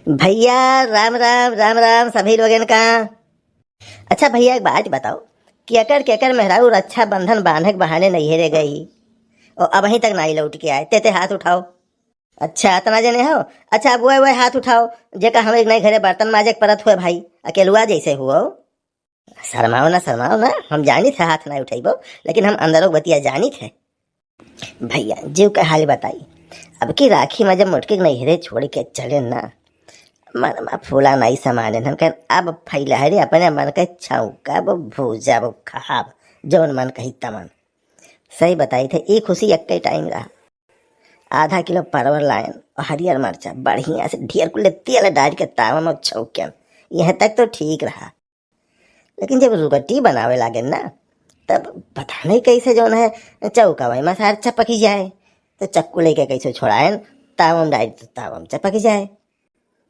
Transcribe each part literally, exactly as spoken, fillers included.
भैया, राम राम, राम राम सभी लोगन का। अच्छा भैया, एक बात बताओ, केकर केकर मेहरारू रक्षाबंधन बांधे के बहाने नैहरे गई, और अबहीं तक नाई लौट के आए? ते ते हाथ उठाओ। अच्छा, इतना जने हो? अच्छा, अब वह वह हाथ उठाओ, जेका हम एक नए घरे बर्तन माजे के परत हुए भाई, अकेलुआ जैसे हुओ। शर्माओ ना, शर्माओ ना, हम जानित है हाथ ना उठाइबो, लेकिन हम अंदरों के बतिया जानित है। भैया, जीव के हाल बताई, अब की राखी में जब मोटकी के नैहरे छोड़ के चले ना, मन में फूला नहीं समाने, हम कहें, अब फैला है रे अपने मन के छौंका, अब भूजा, अब खाब, जौन मन कही तमन। सही बताई थे, ई खुशी एक्के टाइम रहा। आधा किलो परवर लायन और हरियर मरचा बढ़िया से ढेर कुले तेल डाल के तावा में छौंकन, यहाँ तक तो ठीक रहा। लेकिन जब रोटी बनावे लागे ना, तब पता नहीं कैसे जौन है चौका वही में सार चपकी जाए। तो चक्कू लेके कैसे छोड़ाएन, तावा में डाल तो तावा में चपकी जाए।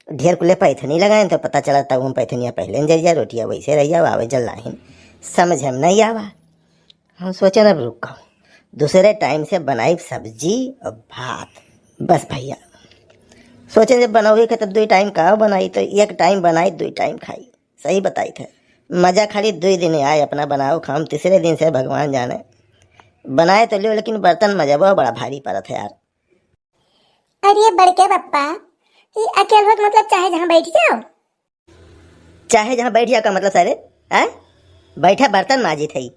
ढेर कुले पैथनी लगाएन तो पता चला तावा में पैथनिया पहले न जल जाए, रोटिया वैसे रह जाओ, आवे जल लाहिन। समझ हम नहीं आवा। हम सोचेन अब रुको, दूसरे टाइम से बनाई सब्जी और भात। बस भैया, सोचेन जब बनावे के तब दुई टाइम का बनाई, तो एक टाइम बनाई, दुई टाइम खाई। सही बताई थे, मजा खाली दुई दिन आए अपना बनाओ खाओ, तीसरे दिन से भगवान जाने। बनाए तो लियो, लेकिन बर्तन मजबो बड़ा भारी पड़त है यार। अरे बड़के बप्पा, ई अकेल हो के मतलब चाहे जहाँ बैठ जाओ। चाहे जहाँ बैठ जाओ का मतलब सारे, हैं? बैठा बर्तन माजित है।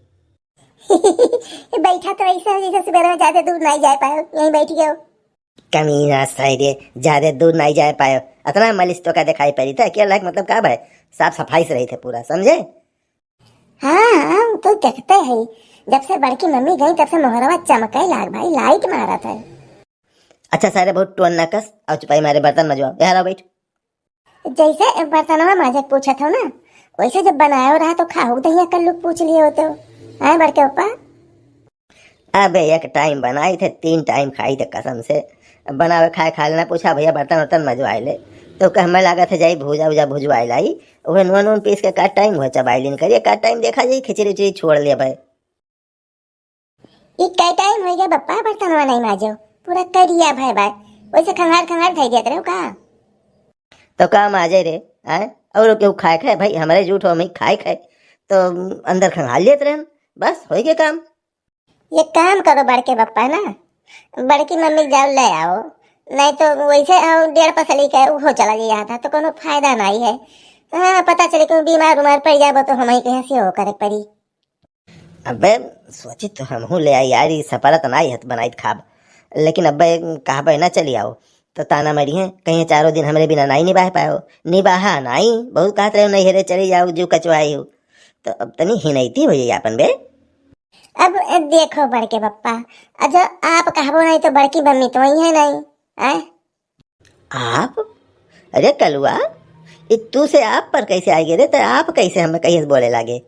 बैठा तो ऐसे हो जैसे सुबह में ज्यादा दूर नहीं जा पाए, यहीं बैठ गए हो। कमीना सारे, ज्यादा दूर नहीं जा पाए, इतना मालिश तो का दिखाई पड़ी था, अकेल हो के मतलब का भाई, साफ सफाई से रही थे पूरा, समझे? हाँ, हाँ, वो तो देखते हैं, जब से बड़की मम्मी गई तब से मोहरवा चमके लाग भाई, लाइट मारा था। अच्छा सारे, बहुत टोन ना कस, और चुपाई मारे बर्तन मजवा, यहाँ आओ बैठ। जैसे बर्तनवा माजे के पूछत हो ना, वैसे जब बनायो रहा तो खाहू दहिया कर लोग पूछ लिए होते हो। आए बड़के पप्पा? अबे एक टाइम बनाई थे, तीन टाइम खाई थे कसम से। बनावे खाए खा लेना, पूछा भैया बर्तन वर्तन मजवाए ले, तो कह मैं लागत है जाई भूजा उजा भुजवाए लाई, वह नून नून पीस के का टाइम हुआ चबाई लीन करिए, का टाइम देखा जाई खिचड़ी उचड़ी छोड़ ले भाई। ई कई टाइम हो गया बप्पा बर्तनवा नहीं माजो, पूरा करिया भय बा, वैसे खंगार खंगार धई देत रहो का? तो का माजे रे, आए? और केहू खाए खाए भाई, हमारे जूठ हो, हम ही खाए खाए, तो अंदर खंगाल लेत रहन, बस हो गया काम। ये काम करो बड़के बप्पा ना, बड़की मम्मी के जाओ ले आओ, नहीं तो वैसे आओ डेढ़ पसली के उहो चला जाए था तो कोनो फायदा नहीं है। हाँ, पता चले कि बीमार उमार पड़ जाबो तो हम ही कहीं से हो करे पड़ी। अबे सोची तो हमहू ले आई यार, ई सपरत नाई हत बनाई खाब, लेकिन अबे कहबे ना चली आओ तो ताना मरी है, कहीं चारों दिन हमरे बिना नाई निबाह पाओ, निबाहा नाई, बहुत कहत रहे नहीं हेरे चली जाओ जो कचवाई हो, तो अब तनी हिनैती हो जाई आपन बे। अब देखो बड़के बप्पा, अ जो आप कहबो नहीं तो बड़की मम्मी तो वही है नहीं, आए? आप? अरे कलुआ, ई तू से आप पर कैसे आ गए रे? तो आप कैसे हमें कहिए से बोले लागे?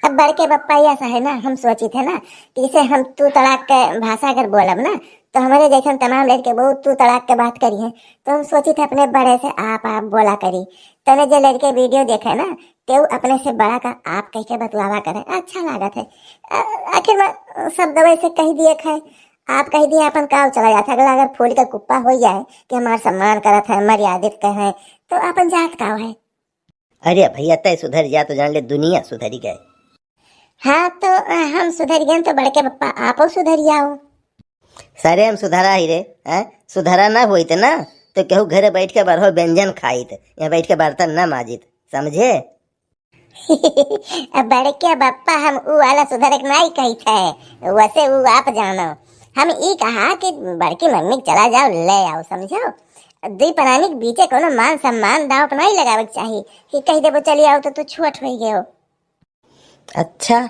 अब बड़के बप्पा ऐसा है ना, हम सोची थे ना कि इसे हम तू तड़ाक के भाषा अगर बोलब ना तो हमारे जैसन तमाम लड़के बहुत तू तड़ाक के बात करी हैं, तो हम सोची थे अपने बड़े से आप आप बोला करी। तने जे लड़के वीडियो देखे ना, केहू अपने से बड़ा का आप कह के बतुआवा करे, अच्छा लागत है। अ-, आखिर में शब्द वैसे कह दिए खाए, आप कह दिए अपन काव चला जाता, अगला अगर फूल के कुप्पा हो जाए कि हमार सम्मान करत है, मर्यादित के हैं, तो अपन जात काव है। अरे भैया, तय सुधर जा तो जान ले दुनिया सुधरी गए। हाँ तो अ, हम सुधर गए तो बड़के पप्पा आपो सुधर जाओ। सारे हम सुधरा ही रे, हैं? सुधरा ना होइत ना तो केहू घरे बैठ के बरहो व्यंजन खाइत, यहाँ बैठ के बर्तन ना माजित, समझे? अब बड़के बप्पा हम ऊ वाला सुधरे के नाई कहित है, वैसे ऊ आप जानो। हम ई कहा कि बड़की मम्मी के चला जाओ, ले आओ, समझो? दुई प्राणी के बीचे कोनो मान सम्मान दाव पर नाई लगावे के चाही कि कह देबो चली आओ तो तू छोट हो गए हो। अच्छा,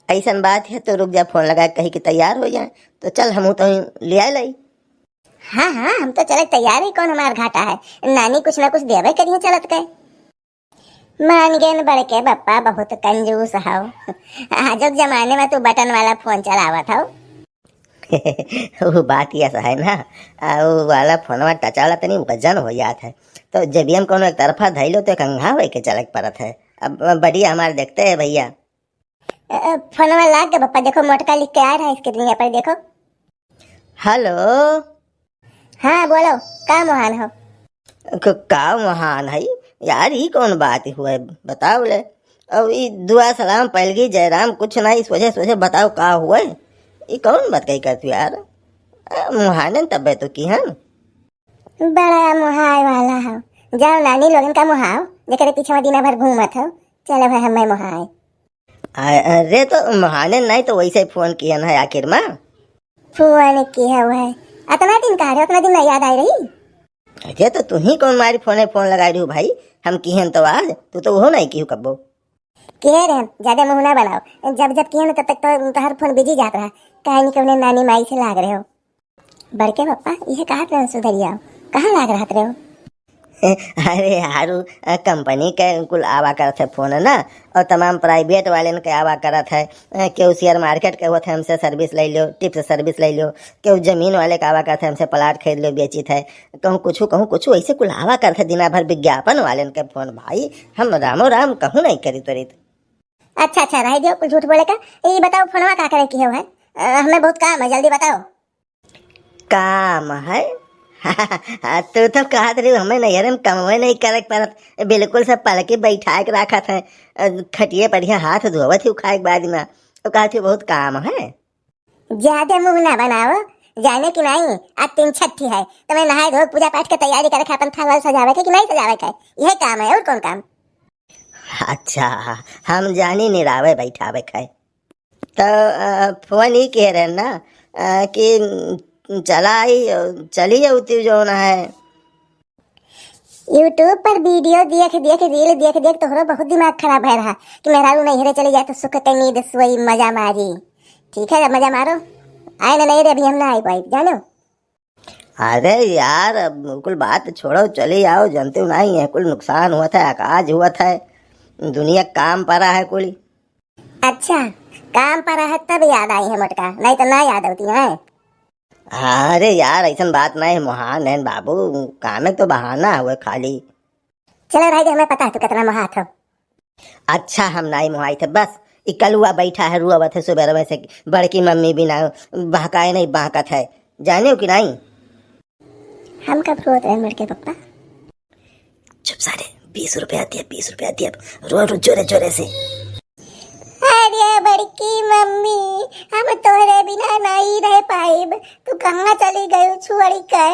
ऐसन बात है तो रुक जा, फोन लगा के कही कि तैयार हो जाए, तो चल हमहू तो ले आए लाई। हाँ हाँ, हम तो चले तैयार ही, कौन हमार घाटा है, नानी कुछ ना कुछ देवे करिए चलत के। मान गए न बड़के बप्पा, बहुत कंजूस हव। आजो के जमाने में तू बटन वाला फोन चलावत हव। वो बात यस है ना, आ, वो वाला फोनवा टच वाला तनी वजन हो जात है, तो जब हम कोनो एक तरफा धैलो तो कंघा होए के चले के पड़त है। अब बढ़िया हमार देखते हैं भैया। अ, अ, फोनवा लाग गया बप्पा, देखो मोटका लिख के आ रहा है स्क्रीन पर, देखो। हेलो। हाँ बोलो, का मोहान हो? क-, का महान है यार, ई कौन बात हुए, बताओ ले। अब ई दुआ सलाम पैलगी जयराम कुछ ना, ई सोझे सोझे बताओ का हुए, ई कौन बात कही करती यार? अ, मुहाने तबे तो की हम। बड़ा मुहाय वाला हो, जाओ नानी लोगन का मुहाओ, जेकरे पीछे में दिना भर घूमत हो, चलो भाई हमें मुहाए। अ-, अरे तो मुहाने नहीं तो वैसे फोन किहन है आखिर में। फोन किहे हुए। अतना दिन का रहे, अतना दिन ना याद आई रही। अरे तो तू ही कौन मारी फोने फोन लगाई रही भाई, हम किहन तो आज, तू तो वो नहीं किहू कब्बो। किहे रहे, ज्यादा मुंह ना बनाओ, जब जब किहन तब तक तो तोहर फोन बिजी जात रहा, काहे नहीं कौने नानी माई से लाग रहे हो। बड़के पप्पा, इहे कहत रहे सुधरिया, कहाँ लाग रहत रहे हो? अरे हारू, अ, कंपनी के कुल आवा करत है फोन ना, और तमाम प्राइवेट वालेन के आवा करत है, अ, केहू शेयर मार्केट के होत है, हमसे सर्विस ले लो, टिप्स सर्विस ले लो, केहू जमीन वाले के आवा करत है, हमसे प्लाट खरीद लो, बेचित है, कहूँ कुछ, कहूँ कुछ, ऐसे कुल आवा करत है दिना भर विज्ञापन वालेन के फोन। भाई, हम रामो राम कहूँ नहीं करी तोरित। अच्छा, अच्छा, रह दियो कुल झूठ बोले का। ये बताओ, फोनवा का करे की हो है? अ, हमें बहुत काम है, जल्दी बताओ। काम है? तू तो कहत रही, हमें नैहरे में कमवे नहीं करे के पड़त, बिल्कुल सब पलकी बैठा के रखत है, अ, खटिए बढ़िया हाथ धोवत ही खाए के बाद में, तो कहत ही बहुत काम है। ज्यादा मुंह ना बनाओ, जाने की नहीं, आज तीन छठी है, तुम्हें नहाए धो पूजा पाठ के तैयारी करे खापन थाल वाल सजावे के कि नहीं सजावे के, यही काम है, और कौन काम? अच्छा, हम जानी निरावे बैठावे के है। तो, अ, फोन ही कह रहे ना, अ, कि चला आई, चली जाऊ तू जौन है। YouTube पर वीडियो देख देख, रील देख देख तोहरो बहुत दिमाग खराब भय रहा कि मेहरारू नैहरे चली जाए तो सुख के नींद सोई, मजा मारी। ठीक है, मजा मारो। आए ना नैहरे, अभी हम ना आई पाई, जानो। अरे यार, अब कुल बात छोड़ो, चली आओ, जनते हो नहीं है, कुल नुकसान हुआ था, अकाज हुआ था, दुनिया काम परा है कुल। अच्छा, काम परा है तब याद आई है मोटका, नहीं तो ना याद होती है। अरे यार, ऐसन बात नहीं है, मोहान है बाबू, काम एक तो बहाना हुआ खाली। चलो भाई, हमें पता है तू कितना मोहात हो। अच्छा, हम नाई मोहाई थे, बस ई कलुआ बैठा है, रुआवत है सुबह में से, बड़की मम्मी बिना बहकाए नहीं बहकत है, जाने हो कि नहीं? हम कब रोत रहे बड़के पप्पा? चुप सारे, बीस रुपया दिया, बीस रुपया दिया, रो रो जोरे जोरे से। अरे बड़की मम्मी, हम तोहरे बिना नहीं रह पाइब, तू कहाँ चली गई छोड़ी के?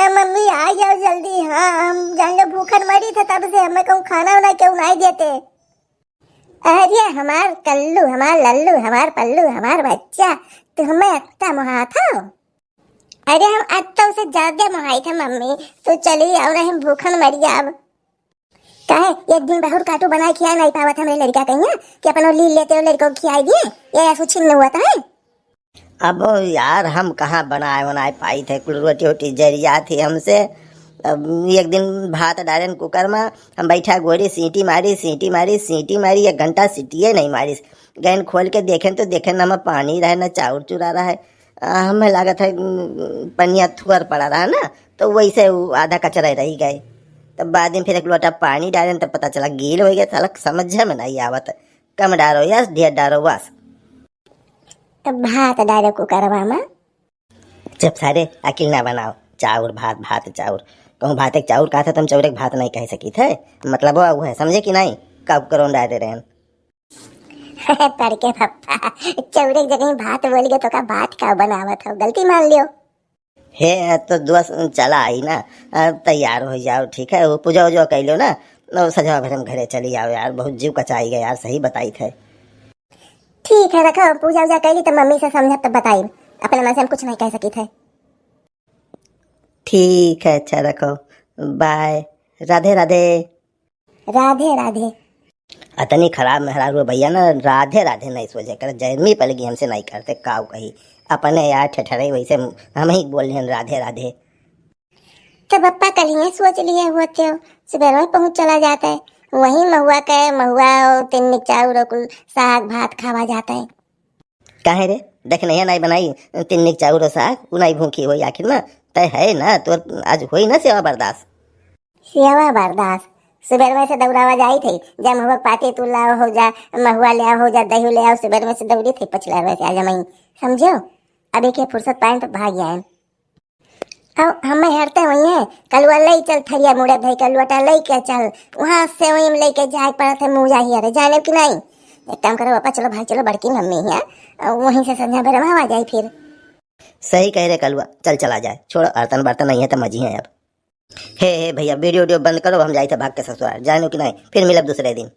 ए, मम्मी, आ जाओ जल्दी। हाँ, हम जान लो भूखन मरी थे तब से, हमें कहूँ खाना उना क्यों नहीं देते। अरे हमार कल्लू, हमार लल्लू, हमार पल्लू, हमार बच्चा, तू हमें अत्ता मोहात हो। अरे हम अत्ता से ज्यादा मोहाई थे मम्मी, तू चली आओ, नहीं हम भूखन मर जाब। काहे एक दिन बहुत काटू बनाए खियाए नहीं पावत हमरे लड़का कहिया कि अपनो ली लेते हो लड़को खियाई दिए, ये ऐसो छिन्न हुआ था है। अब यार हम कहाँ बनाए बनाए पाई थे, कुल रोटी वोटी जरिया थी हमसे। अब एक दिन भात डालेन कुकर में, हम बैठा गोरी सीटी मारी, सीटी मारी, सीटी मारी, एक घंटा सीटिए नहीं मारी। गैन खोल के देखें तो देखें ना में पानी रहे ना चाउर चूरा रहे। आ, हमें लागत है, उम, पनिया थुअर पड़ा रहा ना, तो वैसे उ आधा कचरा रह गए। तब बाद में फिर एक लोटा पानी डालें तब पता चला गील हो गया, साला समझ में नहीं आवत। कम डारो यस, ढेर डारो बस। तब भात डारो कुकरवा में। चुप सारे, अकिल ना बनाओ। चाउर भात, भात चाउर। कहूँ भाते के चाउर कहा था, तुम चौरे के भात नहीं कह सकी थे। मतलब वो है, समझे कि नहीं? का कुकरवा में डाले रहन। तड़के पप्पा, चौरे के जगह भात बोल गए तो का भात का बनावत हो, गलती मान लियो। हे, तो दोस्त चला आई ना, अ, तैयार हो जाओ, ठीक है? वो पूजा उजा कैलो ना, वो सजवा भरे में घरे चली आओ यार, बहुत जीव कचाई गया यार, सही बताई थे। ठीक है, रखो, पूजा उजा कैली तो मम्मी से समझब तो बताई, अपने मन से हम कुछ नहीं कह सकी थे। ठीक है, अच्छा रखो, बाय, राधे राधे। राधे राधे। अतनी खराब मेहरारू भैया ना, राधे राधे नहीं सोचे कर, जैमी पलगी हमसे नहीं करते, काऊ कही। अपने यार ठेठरे वैसे हम ही बोल रहे हैं राधे राधे। तो पप्पा कल ही सोच लिए होते हो, सुबह में पहुँच चला जाता है, वहीं महुआ के, महुआ और तिन्नी चाउर और कुल साग भात खावा जाता है। काहे रे, देख नैया नाई बनाई, तिन्नी चाउर और साग, उ नाई भूखी होई आखिर में, तय है ना, तोर आज होई ना सेवा बर्दाश्त। सेवा बर्दाश्त। सुबेर में से दौड़ावा जाई थे, जा महुआ के पाती तू लाओ हो जा, महुआ ले आओ हो जा, दही ले आओ, सुबेर में से दौड़ी थे पछला में से आज हम समझो। अभी के फुर्सत पाए तो भाग आए। अब हमें हरते हुई है, कलुआ लई चल, थरिया मुड़े धई के लोटा लई के चल, वहाँ से वहीं लई के जाए पड़त है मुँह जाही। अरे जाने कि नहीं, एक काम करो पापा, चलो भाई, चलो बड़की मम्मी है, वहीं से संझा बेरा में आ जाए फिर। सही कह रहे कलुआ, चल चला जाए, छोड़ो, अरतन बर्तन नहीं है तो मजी है अब। हे हे भैया, वीडियो वीडियो बंद करो, हम जाए थे भाग के ससुराल, जानो कि नहीं, फिर मिलब दूसरे दिन।